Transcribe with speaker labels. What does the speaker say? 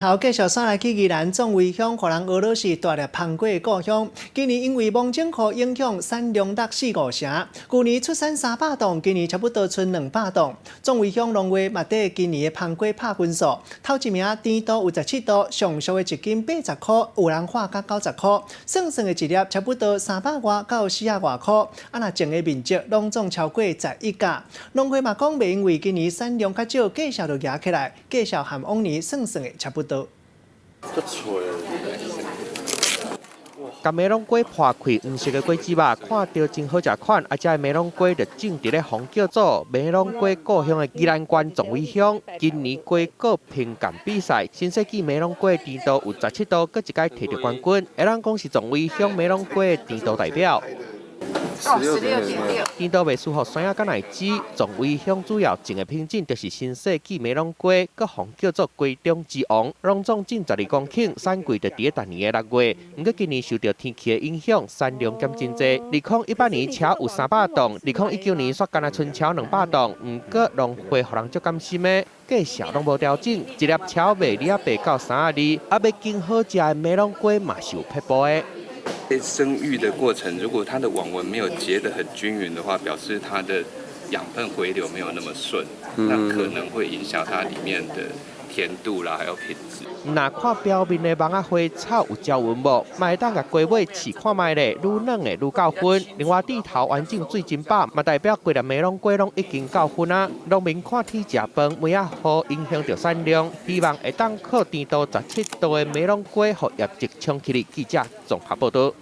Speaker 1: 好，繼續煞來去宜蘭壯圍鄉，予人訛說是大粒芳果的故鄉。今年因為芒種雨影響，產量落四五成。舊年出產300磅，今年差不多賰200磅。壯圍鄉農會嘛綴今年的芳果拍分數，頭一名甜度有17度，上俗的一斤80箍，有人喊甲90箍。算算的一粒差不多300外到400外箍。啊，若種的面積攏總超過11甲。農會嘛講，袂因為今年產量較少，價數就夯起來，價數和往年算算的差不多。
Speaker 2: 足脆。
Speaker 3: 共梅龍果破開黃色的果籽肉，看著真好食款。啊，這个梅龍果就種佇咧予人叫做梅龍果故鄉的宜蘭縣壯圍鄉。今年瓜果評鑑比賽，新世紀梅龍果甜度有17度，閣一擺提著冠軍。會當講是壯圍鄉梅龍果的甜度代表。
Speaker 4: 16.6。
Speaker 3: 甜度袂輸予酸仔佮奶子。壯圍鄉主要種的品種就是新世紀梅龍果，閣予人叫做果中之王。攏總種12公頃，產季就佇咧逐年的6月。毋過今年受著天氣的影響，產量減真濟。2018年超有300磅，2019年煞干焦賰超200磅。毋過農會予人足甘心的，價數攏無調整，一粒超賣28到32。啊，欲揀好食的梅龍果嘛是有撇步的。
Speaker 5: 在生育的過程，如果它的網紋沒有結得很均勻的話，表示它的養分回流沒有那麼順，那可能會影響它裡面的甜度啦，還有品質。
Speaker 3: 若看表面的網仔花草有皺紋無，嘛會當共瓜尾試看覓咧，愈軟的愈夠粉。另外，蒂頭完整水真飽，嘛代表規粒梅龍果攏已經夠粉啊。農民看天食飯，梅仔雨影響著產量，希望會當靠甜度17度的梅龍果，予業績衝起來。記者綜合報導。